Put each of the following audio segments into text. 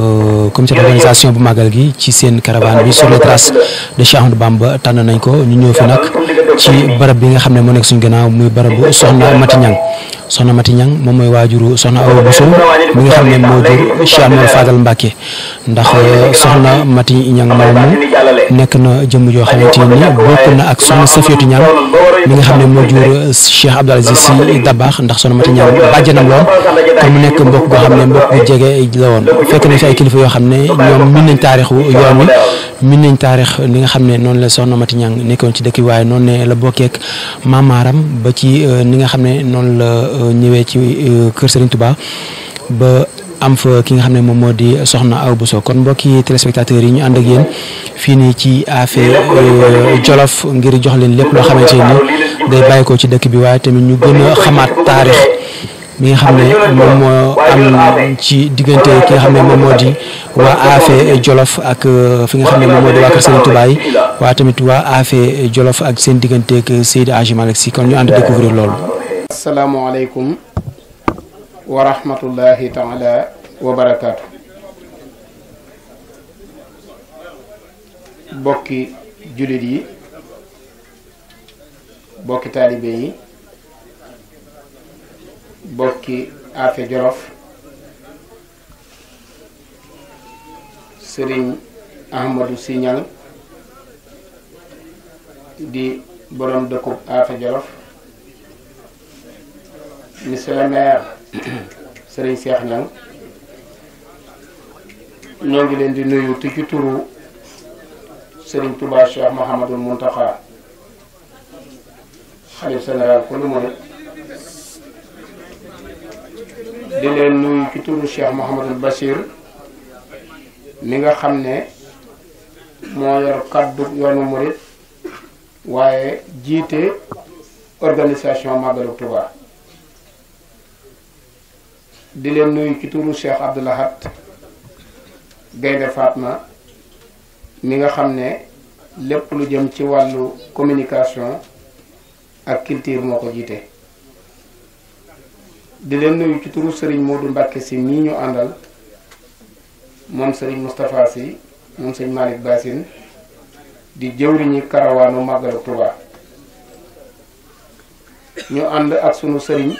comité d'organisation bu magal gi ci seen caravane bi sur les traces de Cheikh Ahmadou Bamba tànn nañ ko ñu ñëw fi nag ci barab bi nga xam ne moo nekk suñu gannaaw muy barabu soxna Mati Niang soxna Mati Niang moom mooy waajuru soxna Awa Bousso mi nga xam ne moo jur Cheikh Amadou Fadal Mbacké ndax soxna Mati Niang moomu nekk na jëmm joo xamante ni bokk na ak soxna Safiatou Niang mi nga xam ne moo jur Cheikh Abdou Aziz Sy Dabakh ndax soxna Mati Niang bàjjanam loon kon mu nekk mbokk goo xam ne mbokk bu jege la woon fekk na fi ay kilifa yoo xam ne ñoom min nañ taarixu yoon wi min nañ taarix li nga xam ne noonu la soxna Mati Niang nekkoon ci dëkk bi waaye noonu ne la bokkeek maamaaram ba ci ni nga xam ne noonu la ñëwee ci kër Serigne Touba ba am fa ki nga xam ne moom moo di soxna Awa Bousso kon mbokki téléspectateurs yi ñu ànd ak yéen fii nii ci Afe Djolof ngir jox leen lépp loo xamante ni day bàyyi ko ci dëkk bi waaye tamit ñu gën a xamaat taarix mi nga xam ne moom moo am ci diggante ki nga xam ne moom moo di waa Afe Djolof ak fi nga xam ne moom moo di waa kër Serigne Touba yi waaye tamit waa Afe Djolof ak seen digganteeg Seydi Hadji Malick Sy kon ñu ànd découvrir loolu. asalaamaaleykum wa rahmatullahi taala wa barakaatu. bokki jullit yi bokki taalibe yi bokki Afe Djolof Sëriñ Ahmadou Sy Niang di borom dëkkub Afe Djolof monsieur le maire Sëriñ Cheikh Niang ñoo ngi leen di nuyu te ci turu Sëriñ Touba Cheikh Mouhamadul Mountakha xalif général ku lu murit di leen nuyu ci turu Cheikh Mouhamadul Bachir mi nga xam ne moo yor kaddu yoonu murit waaye jiite organisation Magalu Touba di leen nuyu ci turu Cheikh Abdoul Ahad Gaynde Fatma mi nga xam ne lépp lu jëm ci wàllu communication ak culture moo ko jiite di leen nuyu ci turu Serigne Modou Mbacké Sy mii ñu àndal moom Serigne Moustapha Sy moom Serigne Malick Bassine di jëwriñi karawaanu Magalu Touba ñu ànd ak sunu Serigne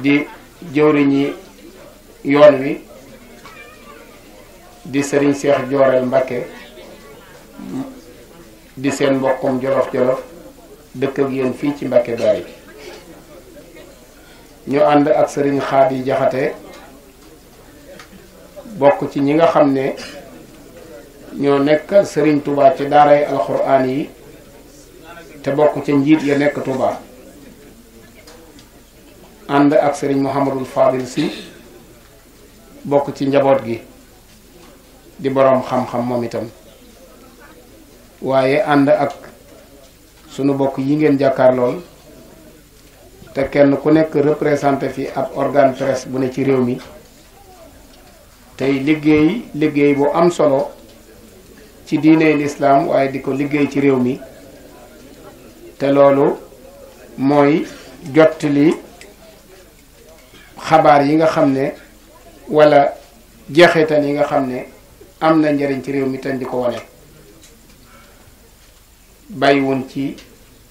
di jëwriñi yoon wi di Serigne Cheikh Jooreel Mbacké di seen mbokkum jolof-jolof dëkk ak yéen fii ci Mbacké Bari ñu ànd ak Serigne Khady Jaxate bokk ci ñi nga xam ne ñoo nekk Serigne Touba ci daaray alxuraan yi te bokk ca njiit ya nekk Touba ànd ak Serigne Mouhamadul Fadil Sy bokk ci njaboot gi di boroom xam-xam moom itam waaye ànd ak sunu bokk yi ngeen jàkkaar lool te kenn ku nekk représenté fi ab organe presse bu ne ci réew mi tey liggéey bu am solo ci diine lislaam waaye di ko liggéey ci réew mi te loolu mooy jottali xabaar yi nga xam ne walla jeexital yi nga xam ne am na njariñ ci réew mi te di ko wane bàyyiwuñ ci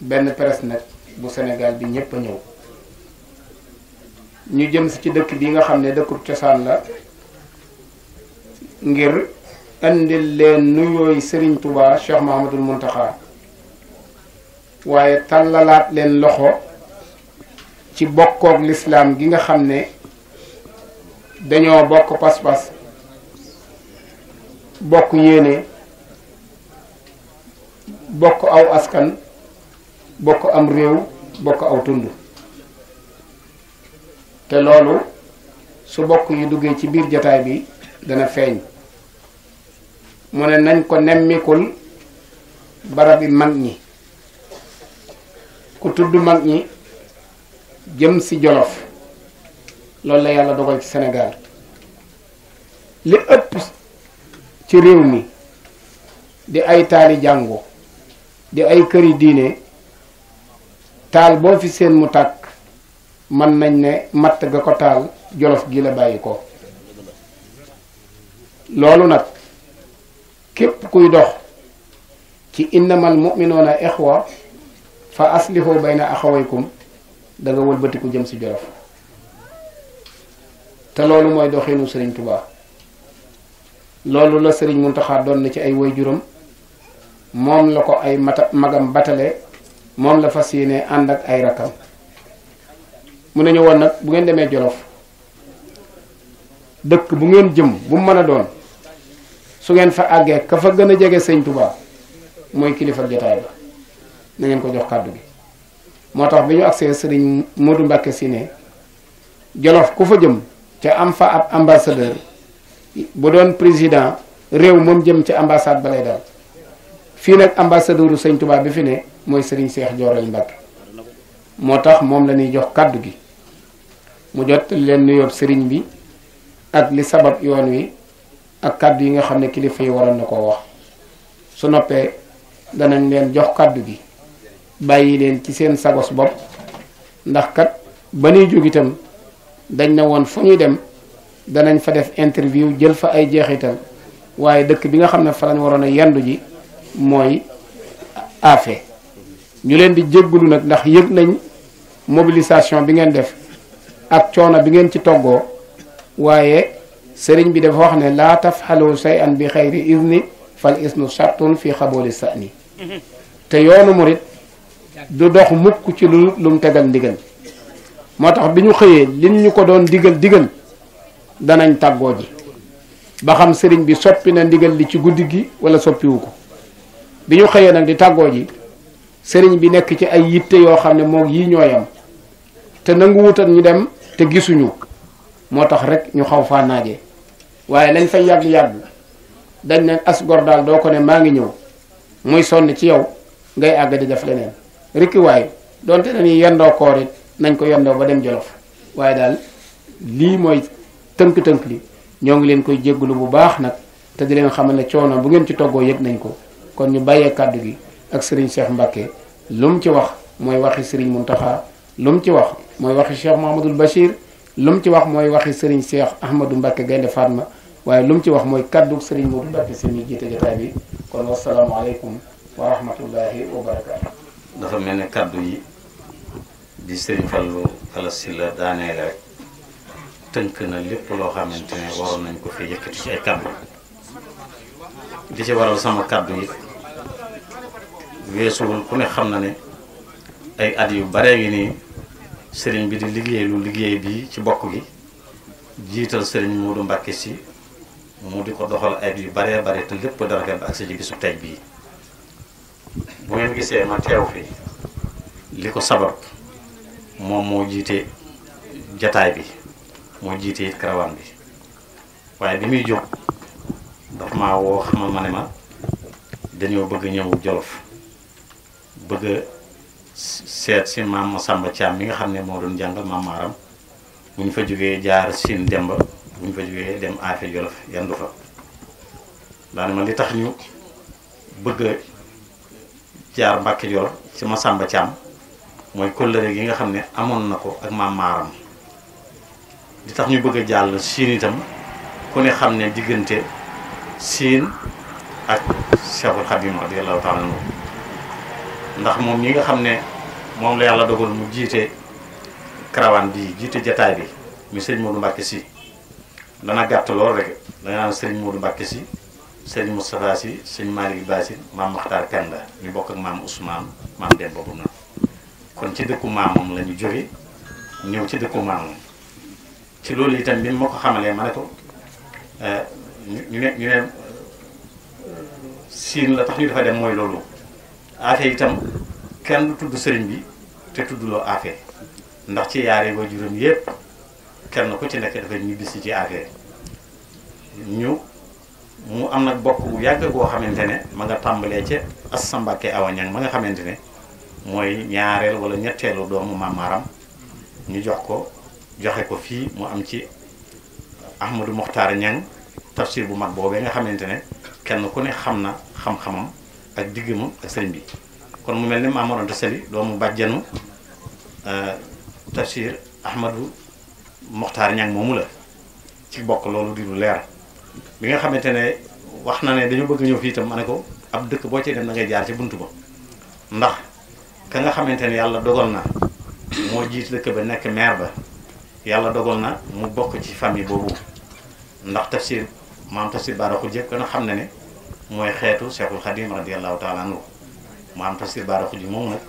benn presse nag bu Sénégal bi ñépp a ñëw ñu jëm si ci dëkk bi nga xam ne dëkkub cosaan la ngir indil leen nuyooy Serigne Touba Cheikh Mouhamadul Mountakha waaye tàllalaat leen loxo ci bokkook lislaam gi nga xam ne dañoo bokk pas-pas bokk yéene bokk aw askan bokk am réew bokk aw tund te loolu su bokk yu duggee ci biir jataay bi dana feeñ mu ne nañ ko nemmikul barabi mag ñi ku tudd mag ñi jëm ci Jolof loolu la yàlla dogal ci Sénégal li ëpp ci réew mi di ay taali jàngu di ay këri diine taal boo fi seen mu tàkk mën nañ ne matt ga ko taal Jolof gi la bàyyi ko loolu nag képp kuy dox ci innamal mu'minuuna ixwa fa aslihu bayna axawaykum da nga wëlbatiku jëm si Jolof te loolu mooy doxinu Sëriñ Tuubaa loolu la Sëriñ Muntaxa doon na ci ay waajuram moom la ko ay magam batale moom la fas yéene ànd ak ay rakkam mu ne ñu woon nag bu ngeen demee Jolof dëkk bu ngeen jëm bu mu mën a doon su ngeen fa àggee ka fa gën a jege Sëriñ Tuubaa mooy kilifa jotaay ba na ngeen ko jox kàddu gi moo tax bi ñu agsee Sëriñ Modou Mbacke si ne Jolof ku fa jëm ca am fa ab ambassadeur bu doon président réew moom jëm ci ambassade ba lay dal fii nag ambassadeuru Sëriñ Tuubaa bi fi ne mooy Sëriñ Cheikh Jooreel Mbacke moo tax moom la ñuy jox kàddu gi mu jot leen nuyoo sëriñ bi ak li sabab yoon wi ak kàddu yi nga xam ne kilifa yi waroon na koo wax su noppee danañ leen jox kàddu gi bàyyi leen ci seen sagos bopp ndax kat ba ñuy jóg itam dañ na woon fu ñuy dem danañ fa def interview jël fa ay jeexital waaye dëkk bi nga xam ne fa lañ waroon a yendu ji mooy Afe ñu leen di jéggalu nag ndax yëg nañ mobilisation bi ngeen def ak coono bi ngeen ci toggoo waaye sëriñ bi dafa wax ne laa tafxalu shay'an bi xayri izni fal isnu shartun fi xabooli sa'ni te yoonu murit du dox mukk ci lu mu tegal ndigal moo tax bi ñu xëyee liñ ñu ko doon digal danañ tàggoo ji ba xam sëriñ bi soppi na ndigal li ci guddi gi wala soppiwu ko bi ñu xëyee nag di tàggoo ji sëriñ bi nekk ci ay yitte yoo xam ne moom yii ñooyam te nangu wutal ñu dem te gisuñu moo tax rek ñu xaw faa naaje waaye lañ fay yàgg-yàgg dañ ne as gor daal doo ko ne maa ngi ñëw muy sonn ci yow ngay àgg di def leneen rikki waaye donte dañuy yendoo koor it nañ ko yendoo ba dem Jolof waaye daal lii mooy tënk-tënk li ñoo ngi leen koy jéggulu bu baax nag te di leen xamal ne coono bu ngeen ci toggoo yëg nañ ko kon ñu bàyyee kàddu gi ak Serigne Cheikh Mbacke lu mu ci wax mooy waxi Serigne Mountakha lu mu ci wax mooy waxi Cheikh Mouhamadoul Bachir lu mu ci wax mooy waxi Serigne Cheikh Ahmadou Mbacke Gaynde Fatma waaye lu mu ci wax mooy kàddu Serigne Modou Mbacke si ñuy jiite jotaay bi kon wasalaamaaleykum wa rahmatullahi wa barakaatu. dafa mel ne kàddu yi di Serigne Fallou Galass Sylla daaneele rek tënk na lépp loo xamante ne waroon nañ ko fi yëkkati ci ay kàddu di ci waral sama kàddu yi weesuwul ku ne xam na ne ay at yu bare ngi nii sëriñ bi di liggéey bi ci bokk gi jiital sëriñ Modou Mbacke si mu di ko doxal ay yu baree bare te lépp dara ba ak sa ci bisu tey bii bu ngeen gisee ma teew fi li ko sabab moom moo jiite jataay bi moo jiite it Caravane bi waaye bi muy jóg dafa maa woo xamal ma ne ma dañoo bëgg ñëw Jolof bëgg seet si maam Samba Thiam mi nga xam ne moo doon jàngal maam Maaram bu ñu fa jógee jaar Sine Demba bu ñu fa jógee dem Afe Djolof yandu fa daane ma li tax ñu bëgg jaar Mbàkke Jolof ci ma Samba Thiam mooy kóllëre gi nga xam ne amoon na ko ak maam Maaram li tax ñu bëgg a jàll Sine itam ku ne xam ne diggante Sine ak Cheikhul Khadim radiyallahu ta'ala anhu ndax moom ñi nga xam ne moom la yàlla dogal mu jiite Caravane bi jiite jataay bi mu sëriñ Modou Mbacke si dana gàtt lool rek danga naan sëriñ Modou Mbacke si sëriñ Moustapha si sëriñ Malick Bassi maam Makhtar Penda ñu bokk ak maam Ousmane maam Dem boobu na kon ci dëkku maamam la ñu jóge ñëw ci dëkku maamam ci loolu itam bi ma ko xamalee ma ne ko ñu ne Sine la tax ñu dafa dem mooy loolu Afe itam kenn du tudd sëriñ bi te tuddloo Afe ndax ci yaare waajuram yépp kenn ku ci nekk dafa ñibbisi ci Afe mu am nag bokk bu yàgg goo xamante ne ma nga tàmbalee ca Assa Mbàkke Awa Ñang ma nga xamante ne mooy ñaareel wala ñetteelu doomu Maam Maaram ñu joxe ko fii mu am ci Ahmadou Mokhtar Ñang tafsir bu mag boobee nga xamante ne kenn ku ne xam na xam-xamam ak diggam ak sëriñ bi kon mu mel ni Maam Mor Anta Sali doomu bàjjanu tafsir Ahmadou Mokhtar Ñang moomu la ci bokk loolu di lu leer bi nga xamante ne wax na ne dañu bëgg ñëw fii itam ma ne ko ab dëkk boo ci dem da ngay jaar ci buntu ba ndax ka nga xamante ne yàlla dogal na moo jiit dëkk ba nekk maire ba yàlla dogal na mu bokk ci famille boobu ndax tafsir maam tafsir Bara Khoudia kon xam na ne mooy xeetu Cheikhul Khadim radiyallahu taala anhu maam tafsir Bara Khoudia moom nag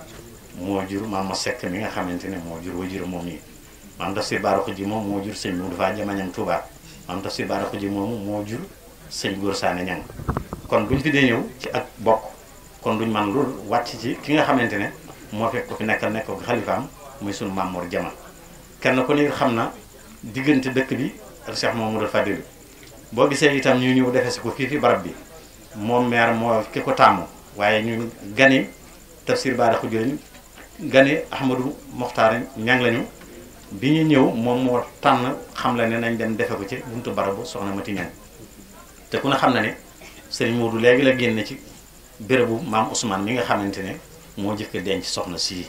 moo jur maam ma sekk mi nga xamante ne moo jur wajur moom yi maam tafsir Bara Khoudia moom moo jur sëñ Moudou Fa Jamañang Touba maam tafsir Bara Khoudia moom moo jur sëñ Góor Saane Ñang kon buñ fi dee ñëw ci ak bokk kon duñ man lu wàcc ci ki nga xamante ne moo fekk ko fi nekkal nekk ko xalifaam muy sunu Maam Mor Jama kenn ku ne xam na diggante dëkk bi ak Cheikh Mamadou Fadil boo gisee itam ñu ñëw defe si ko fii fi barab bi moom maire moo ki ko tàmm waaye ñu gani tafsir Bara Khoudia lañu gani Ahmadou Mokhtar Ñang lañu bi ñu ñëw moom moo tànn xam la ne nañ dem defe ko ci buntu barabu soxna Mati Ñang te ku ne xam na ne sëriñ Modou léegi la génne ci bérébu maam Ousmane mi nga xamante ne moo jëkk denc soxna si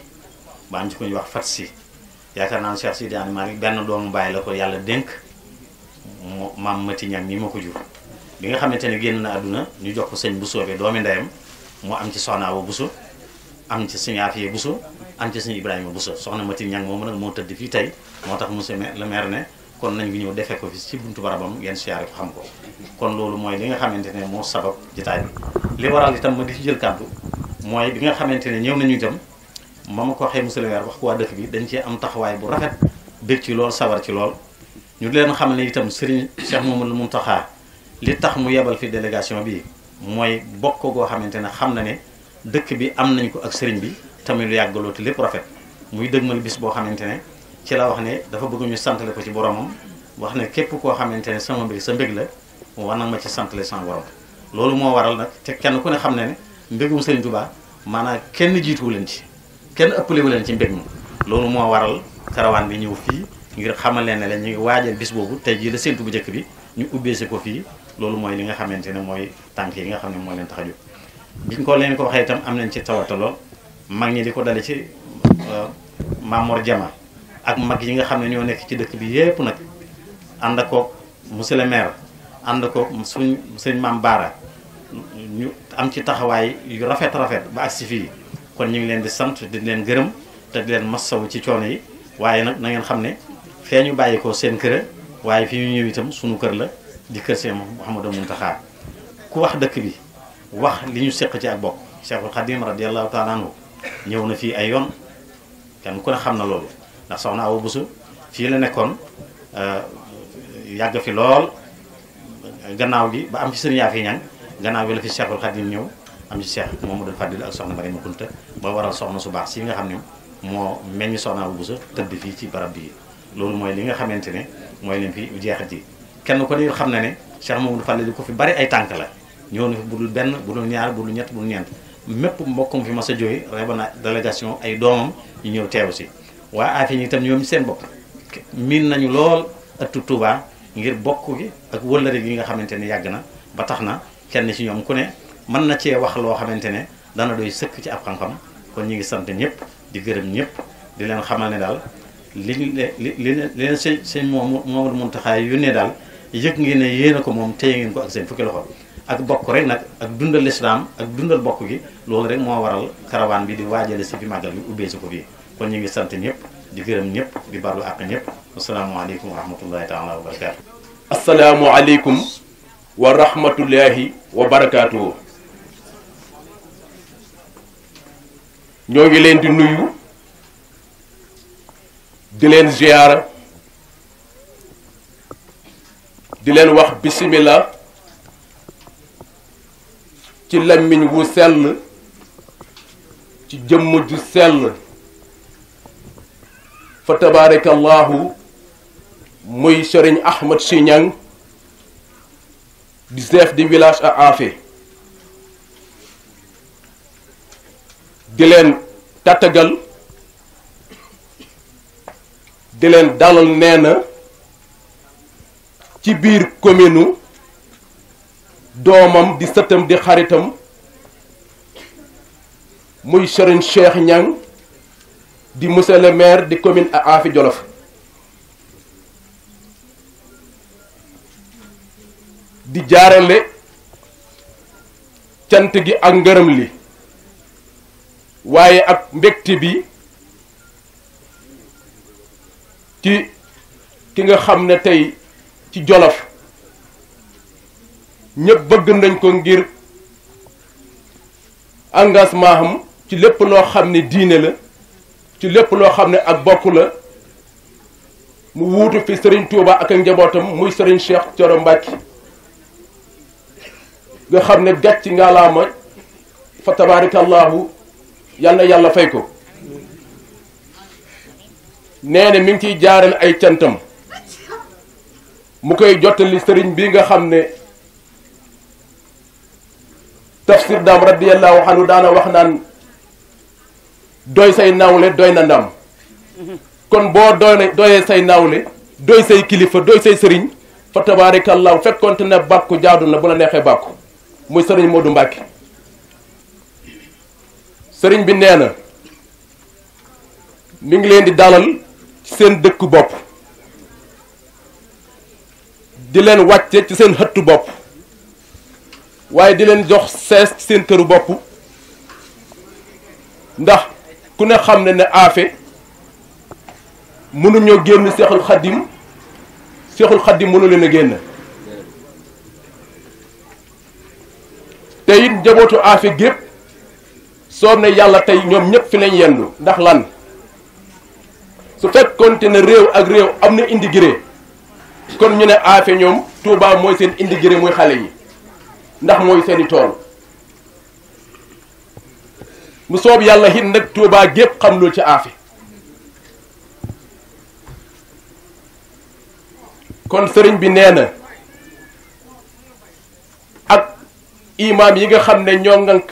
ba am ci ko ñuy wax fat si yaakaar naa ne Cheikh Sidi Ani Malick benn doomu bàyyi la ko yàlla dénk maam Mati Ñang mi ma ko jur bi nga xamante ne génn na àdduna ñu jox ko sëñ Bousso bi doomi ndeyam mu am ci soxna Awa Bousso am ci sëñ Afiye Bousso am ci sëñ Ibrahima Bousso soxna Mati Ñang moom nag moo tëdd fii tey moo tax monsieur le maire ne kon nañ ngi ñëw defee ko fi ci buntu barabam ngeen siyaare ko xam ko kon loolu mooy li nga xamante ne moo sabab jotaay bi li waral itam ma di ci jël kàddu mooy bi nga xamante ne ñëw nañu itam ma ko waxee monsieur le maire wax ko waa dëkk bi dañ cee am taxawaay bu rafet bég ci lool sawar ci lool ñu leen xam ne itam Serigne Cheikh Mamadou Mountakha li tax mu yebal fi délégation bi mooy bokk goo xamante ne xam na ne dëkk bi am nañ ko ak Serigne bi tamit lu yàggaloo te lépp rafet muy dëgmal bis boo xamante ne ci la wax ne dafa bëgg ñu santale ko ci boromam wax ne képp koo xamante ne sama mbég sa mbég la war na ma ci santale sama borom loolu moo waral nag te kenn ku ne xam ne ne mbégum Serigne Touba maanaam kenn jiituwu leen ci kenn ëppalewu leen ci mbég mi loolu moo waral karawaan bi ñëw fii ngir xamal leen ne la ñu ngi waajal bis boobu tey jii la séntu bu njëkk bi ñu ubbeesi ko fii loolu mooy li nga xamante ne mooy tànk yi nga xam ne moo leen tax a jóg biñ ko leen ko waxee itam am nañ ci tawata lool mag ñi di ko dale ci Maam Mor Jama ak mag yi nga xam ne ñoo nekk ci dëkk bi yépp nag ànd ak ko monsieur le maire ànd ko suñ sëñ Maam Baara ñu am ci taxawaay yu rafet ba agsi fii kon ñu ngi leen di sant di leen gërëm te di leen massawu ci coono yi waaye nag na ngeen xam ne fee ñu bàyyi ko seen kër waaye fi ñu ñëw itam sunu kër la di kër Cheikh Mouhamadou Mountakha ku wax dëkk bi wax li ñu seq ci ak bokk Cheikhul Khadim radiyallahu taala anhu ñëw na fii ay yoon kenn ku ne xam na loolu ndax soxna Awa Bousso fii la nekkoon yàgg fi lool gannaaw gi ba am ci sëriñ Yaafi Ñang gannaaw bi la fi Cheikhul Khadim ñëw am ci Cheikh Mamadou Fadil ak soxna Mariama Kunta ba waral soxna su baax si nga xam ne moo meññ soxna Awa Bousso tëdd fii ci barab bii loolu mooy li nga xamante ne mooy leen fi jeexat yi kenn ko ne xam na ne Cheikh Mamadou Fadil di ko fi bari ay tànk la ñëw na fi budul benn budul ñaar budul ñett budul ñeent mépp mbokkum fi mas a jóge reba na délégation ay doomam ñu ñëw teew si waa Afe ñi itam ñoom seen bopp miin nañu lool ëttu Touba ngir bokk gi ak wëllëre gi nga xamante ne yàgg na ba tax na kenn ci ñoom ku ne mën na cee wax loo xamante ne dana doy sëkk ci ab xam-xam kon ñu ngi sant ñëpp di gërëm ñëpp di leen xamal ne daal li leen sëñ Mamadou Mountakha yónnee daal yëg ngeen ne yéen a ko moom téye ngeen ko ak seen fukki loxo ak bokk rek nag ak dundal lislaam ak dundal bokk gi loolu rek moo waral karawaan bi di waajale si fi màggal bi ubbee si ko fii kon ñu ngi sant ñëpp di gërëm ñëpp di balu àq ñëpp asalaamaaleykum wa rahmatullahi taala wa barakaatu. asalaamualeykum wa rahmatullahi wa barakaatu. ñoo ngi leen di nuyu di leen ziyaara di leen wax bismillah ci lammiñ wu sell ci jëmm ju sell fa tabarakallahu muy Serigne Ahmad Sy Niang di chef de village à Afe di leen tàttagal di leen dalal nee na ci biir commune doomam di sëtam di xaritam muy Serigne Cheikh Niang di monsieur le maire di commune à Afe Djolof di jaarale cant gi ak ngërëm li waaye ak mbégte bi ci ki nga xam ne tey ci Jolof ñëpp bëgg nañ ko ngir engagement am ci lépp loo xam ne diine la ci lépp loo xam ne ak bokk la mu wuutu fi Serigne Touba ak njabootam muy Serigne Cheikh Thioro Mbacké nga xam ne gàcc ngalaama fa tabarakallahu yal na yàlla fay ko nee na mi ngi ciy jaaral ay cantam mu koy jottali sëriñ bi nga xam ne tafsir daam radiyallahu anhu daana wax naan doy say nawle doy na ndam kon boo doyee say nawle doy say kilifa doy say sëriñ fa tabarakallahu fekkonte ne bàkku jaadu na bu la neexee bàkku muy sëriñ Modou Mbacké sëriñ bi nee na mi ngi leen di dalal ci seen dëkku bopp di leen wàcce ci seen xëttu bopp waaye di leen jox sees ci seen këru bopp ndax ku ne xam ne Afe mënuñoo génn Seexul Xaddim mënu leen a génn te it njabootu Afe gépp soob ne yàlla tey ñoom ñëpp fi lañ yendu ndax lan su fekkoonte ne réew ak réew am na indigré kon ñu ne Afe ñoom Touba mooy seen indigré muy xale yi ndax mooy seeni tool mu soob yàlla it nag Touba gépp xam loolu ci Afe kon sëriñ bi nee na ak imaam yi nga xam ne ñoo ngank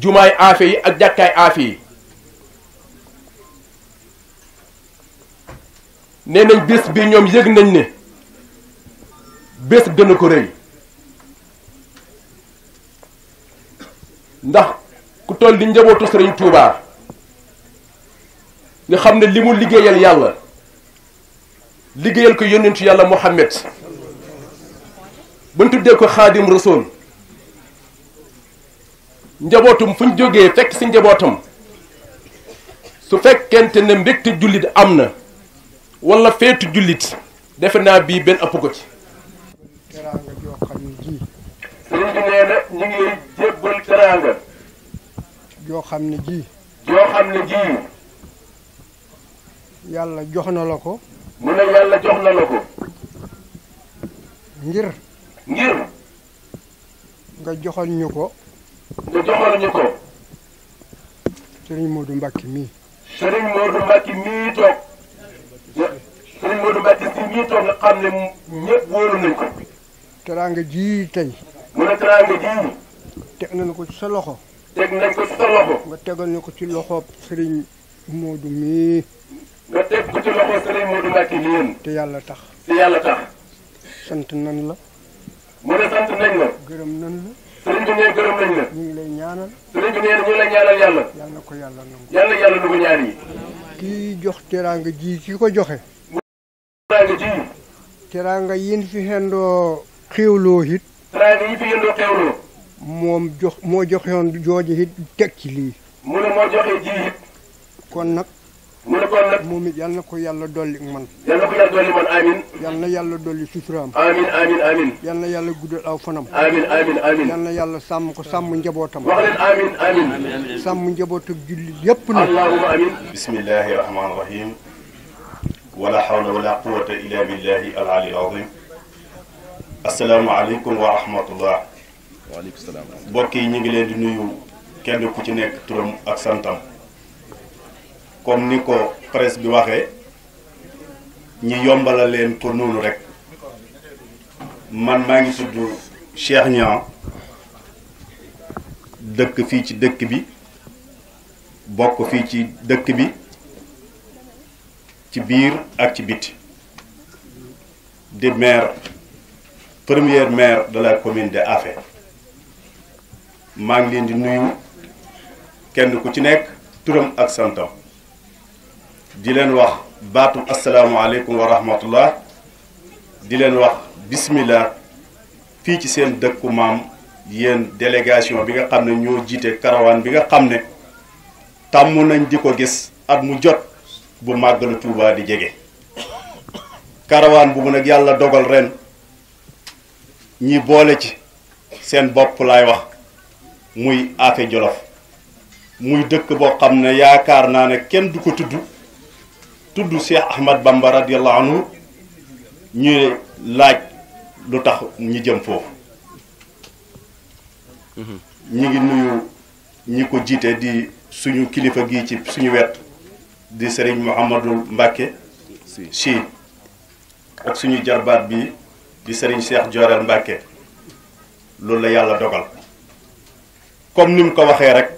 jumaay Afe yi ak jàkkaay Afe yi nee nañ bés bi ñoom yëg nañ ne bés gën a ko rëy ndax ku toll di njabootu Sëriñ Tuubaa nga xam ne li mu liggéeyal yàlla liggéeyal ko yonentu yàlla Muhammad ba ñu tuddee ko Xaadim Rasuul njabootum fu ñu jógee fekk si njabootam su fekkente ne mbégte jullit am na wala feetu jullit defe naa bii benn ëpp ko ci. teraanga joo xam ne ji. sëriñ bi nee na ñu ngi lay jébbal teraanga. joo xam ne ji. joo xam ne ji. yàlla jox na la ko. mu ne yàlla jox na la ko. ngir. nga joxal ñu ko. nga joxal ñu ko. sëriñ Modou Mbacké mii. sëriñ Modou Mbacké mii toog. sëriñ Modou Mbacké si mii toog nga xam ne ñëpp wóolu nañ ko. teraanga ji tey. mu ne teraanga ji. teg nañ ko ci sa loxo. teg nañ ko ci sa loxo. nga tegal ñu ko ci loxo sëriñ Modou mii. nga teg ko ci loxo sëriñ Modou Mbacké mii. te yàlla tax. te yàlla tax. sant nan la. mu ne sant nañ la. gërëm nan la. sëriñ bi nee gërëm nañ la. ñu ngi lay ñaanal. sëriñ bi nee na ñu lay ñaanal yàlla. yàlla na ko yàlla nangu. yàlla nu ko ñaan yi. kii jox teraanga ji ki ko joxe. teraanga ji. teraanga yin fi xendoo xéwloo it. teraanga yi fi yëndoo xéwloo. moo joxewoon jooju it teg ci lii. mu ne moo joxe ji it. kon nag. mu ne kon nag. moom it yal na ko yàlla dolli man. yal na ko yàlla dolli man amin. yal na yàlla dolli suturaam. amin amin amin. yal na yàlla guddal aw fanam. amin amin amin. yal na yàlla sàmm ko sàmm njabootam. wax leen amin amin. sàmm njabootam jullit yépp na. allahumma amin. bismillahi rahmaani rahim. wala hawla wala quwwata illa billahi al-ali al-azim. asalaamaaleykum wa rahmatullah. waaleykum salaam. mbokk yi ñu ngi leen di nuyu kenn ku ci nekk turam ak santam. comme ni ko presse bi waxee ñi yombala leen ko noonu rek man maa ngi tudd Cheikh Niang dëkk fii ci dëkk bi bokk fii ci dëkk bi ci biir ak ci biti di maire premier maire de la commune de Afe maa ngi leen di nuyu kenn ku ci nekk turam ak santam di leen wax baatu asalaamualeykum wa rahmatullah di leen wax bismillah fii ci seen dëkku maam yéen délégation bi nga xam ne ñoo jiite Caravane bi nga xam ne tàmm nañ di ko gis at mu jot bu màggalu Tuubaa di jege. Caravane bu nag yàlla dogal ren ñi boole ci seen bopp laay wax muy Afe Djolof muy dëkk boo xam ne yaakaar naa ne kenn du ko tudd cheikh Ahmadou Bamba radiyallahu anhu ñu laaj lu tax ñi jëm foofu. ñi ngi nuyu ñi ko jiite di suñu kilifa gi ci suñu wet di Serigne Mouhamadou Mbacke si ak suñu jarbaat bi di Serigne Cheikh Jorel Mbacke loolu la yàlla dogal comme ni mu ko waxee rek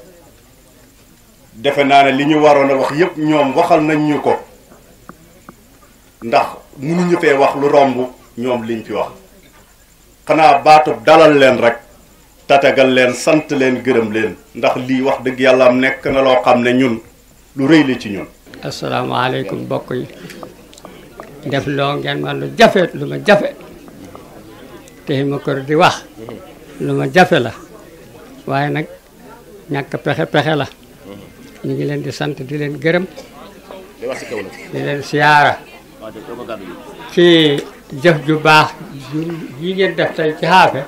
defe naa ne li ñu waroon a wax yépp ñoom waxal nañ ñu ko ndax mënuñu fee wax lu romb ñoom liñ fi wax xanaa baatub dalal leen rek tatagal leen sant leen gërëm leen ndax lii wax dëgg yàlla am nekk na loo xam ne ñun lu rëy la ci ñun. asalaamaaleykum mbokk yi def loo ngeen ma lu jafe lu ma jafe te ma ko di wax lu ma jafe la waaye nag ñàkk pexe la ñu ngi leen di sant di leen gërëm di leen siyaara ci jëf ju baax yi ngeen def tey ci Afe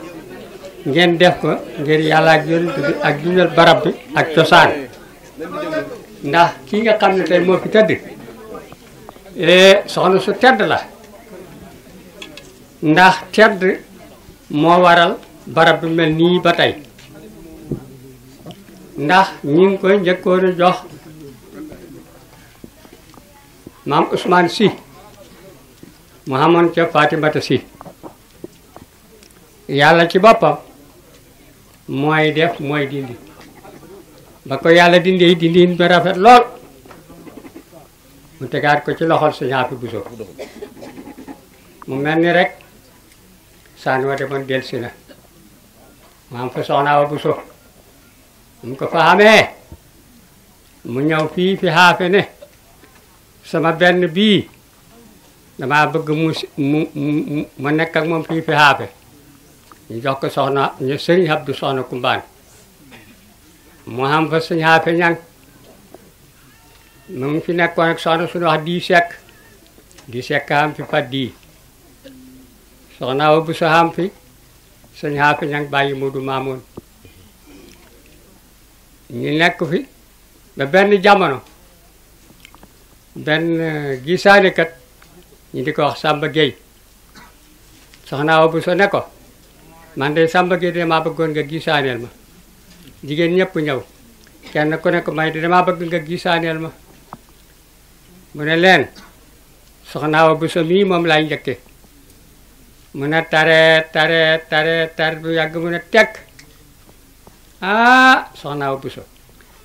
ngeen def ko ngir yàlla ak yonent bi ak dundal barab bi ak cosaan ndax kii nga xam ne tey moo fi tëdd soxna su tedd la ndax tedd moo waral barab bi mel nii ba tey ndax ñi ngi koy njëkkoon a jox maam Ousmane Sy mu xamoon ca Fatimata Sy yàlla ci boppam mooy def mooy dindi ba ko yàlla dindi ba rafet lool mu tegaat ko ci loxol Sëñ Afe Buso mu mel ni rek sànni wa demoon delsi na mu am fa Soxna Awa Buso mu ko fa xamee mu ñëw fii fi Afe ne sama benn bii dama bëgg mu nekk ak moom fii fi Afe ñu jox ko soxna ñu Sëriñ Abdu Soxna Kumbaan mu xam fa Sëñ Afe ñang mu ngi fi nekkoon ak soxna suñu wax di sekk xam fi fat di Soxna Awa Buso xam fi Sëñ Afe ñang bàyyi Moodu Maamoon ñu nekk fi ba benn jamono benn gisaanekat ñu di ko wax Samba Gueye Soxna Awa Buso ne ko man de Samba Gueye damaa bëggoon nga gisaaneel ma jigéen ñëpp ñëw kenn ku nekk may de damaa bëgg nga gisaaneel ma mu ne leen Soxna Awa Buso mii moom laay njëkke mu ne tare bu yàgg mu ne tekk ah Soxna Awa Buso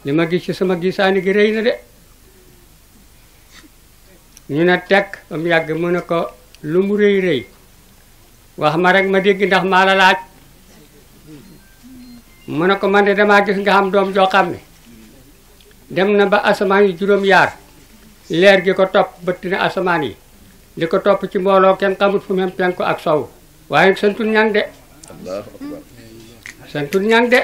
li ma gis ci sama gisaani gi rëy na de ñu ne tekk ba mu yàgg mu ne ko lu mu rëy wax ma rek ma dégg ndax maa la laaj mu ne ko man de damaa gis nga xam doom joo xam ne dem na ba asamaan yi juróom-yaar leer gi ko topp bëtt na asamaan yi li ko topp ci mbooloo kenn xamut fu même penku ak sow waaye santul ñang de santul ñang de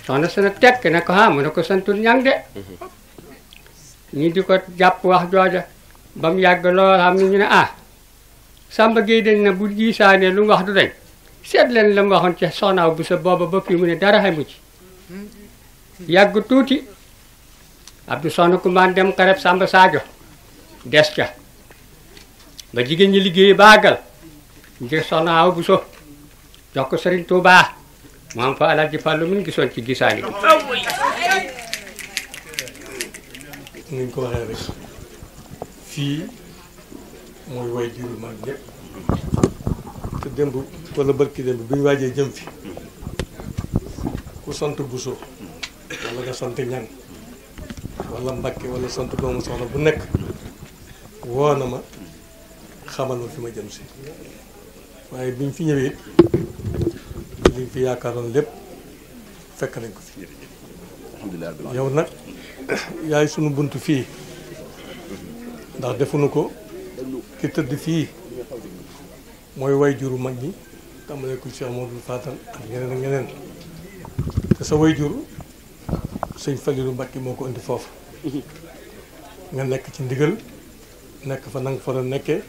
soxna sena tekk ne ko mu ne ko santul ñang de ñi di ko jàpp wax jooja ba mu yàgg lool xam ne ñu ne Samba Gueye dañ na bu gisaanee lu mu wax du dañ seet leen la mu waxoon ci Soxna Awa Buso booba ba fii mu ne dara xamu ci yàgg tuuti Abdou Soxna Kumbaan dem xareb Samba Sadio des ca ba jigéen ñi liggéey baagal ngir Soxna Awa Buso jox ko Sëriñ Tuubaa mu am fa Alaaji Fallu mun gisoon ci gisaani bi ni ñu ko waxee rek fii mooy way juru mag ñëpp te démb wala barki démb bi ñu waajee jëm fi ku sant Buso wala nga sant Ñang wala Mbakke wala sant doomu soxna bu nekk woo na ma xamal ma fi ma jëm si waaye biñ fi ñëwee liñ fi yaakaaroon lépp fekk nañ ko fi yow nag yaay sunu bunt fii ndax defuñu ko ki tëdd fii mooy way juru mag ñi tàmbalee ko Cheikh Modou Fatal ak ñeneen ak ñeneen te sa waajur sëñ Falilou Mbacké moo ko indi foofu nga nekk ci ndigal nekk fa nanga fa doon nekkee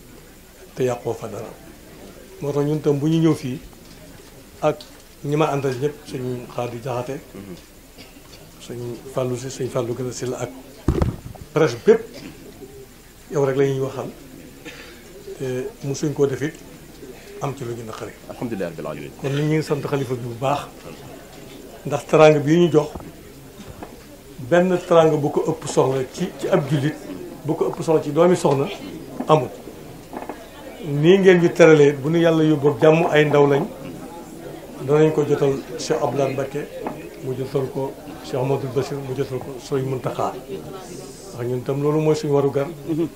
te yàqoo fa dara moo tax ñun tam bu ñu ñëw fii ak ñi ma àndal ñëpp sëñ Xaadi Jaxate sëñ Fallou si sëñ Fallou gën a si la ak presse bépp yow rek la ñuy waxal te mosuñ koo def it am ci lu ñu naqari. alhamdulilah rabbil alamin. kon nit ñi ngi sant xalifa bi bu baax ndax teraanga bii ñu jox benn teraanga bu ko ëpp soxla ci ab jullit bu ko ëpp soxla ci doomi soxna amul. nii ngeen ñu teralee bu nu yàlla yóbboo jàmm ay ndaw lañ danañ ko jotal Cheikh Abdoulaye Mbacké mu jotal ko Cheikh Amadou Bassir mu jotal ko Sëriñ Muntaxa ndax ñun tam loolu mooy suñu warugar. ñu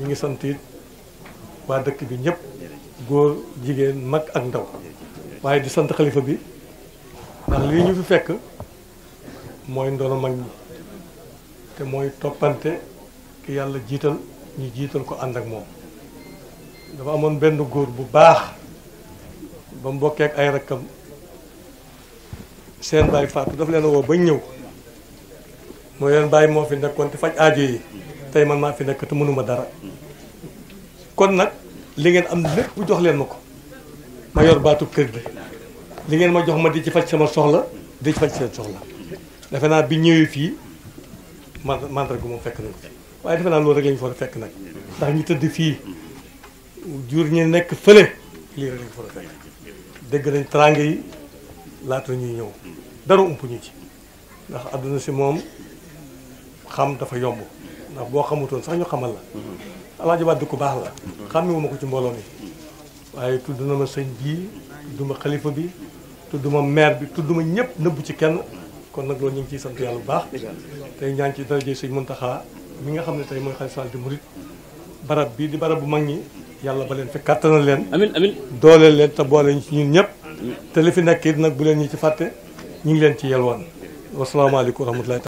ngi sant it waa dëkk bi ñëpp góor jigéen mag ak ndaw waaye di sant xalifa bi ndax lii ñu fi fekk mooy ndono mag ñi te mooy toppante ki yàlla jiital ñu jiital ko ànd ak moom. dafa amoon benn góor bu baax ba mu bokkee ak ay rakkam seen baay faatu daf leen a woo bañ ñëw mooy leen bàyyi moo fi nekkoon te faj aajo yi tey man maa fi nekk te mënuma dara kon nag li ngeen am lépp bu jox leen ma ko ma yor baatu kër gi li ngeen ma jox ma di ci faj sama soxla di ci faj seen soxla defe naa bi ñëwee fii mandarga moom fekk nañ ko waaye defe naa loolu rek lañu fa fekk nag ndax ñi tëdd fii jur ñi nekk fële lii rek lañ fa fekk dégg nañ teraanga yi laata ñuy ñëw dara ump ñu ci ndax àdduna si moom xam dafa yomb ndax boo xamutoon sax ñu xamal la Alaaji Wàdd ku baax la xàmmewuma ko ci mbooloo mi waaye tudd na ma sëñ bii tudd ma xalifa bi tudd ma maire bi tudd ma ñëpp nëbbu ci kenn kon nag loolu ñu ngi ciy sant yàlla bu baax tey ñaan ci daraje sëñ Muntaxa mi nga xam ne tey mooy xalifa général des mourides barab bii di barab bu mag ñi yàlla ba leen fi kàttanal leen amiin amiin dooleel leen te boole ñu ci ñun ñëpp te li fi nekk it nag bu leen ñu ci fàtte ñu ngi leen ci yelwaan wasalaamaaleykum wa rahmatullahi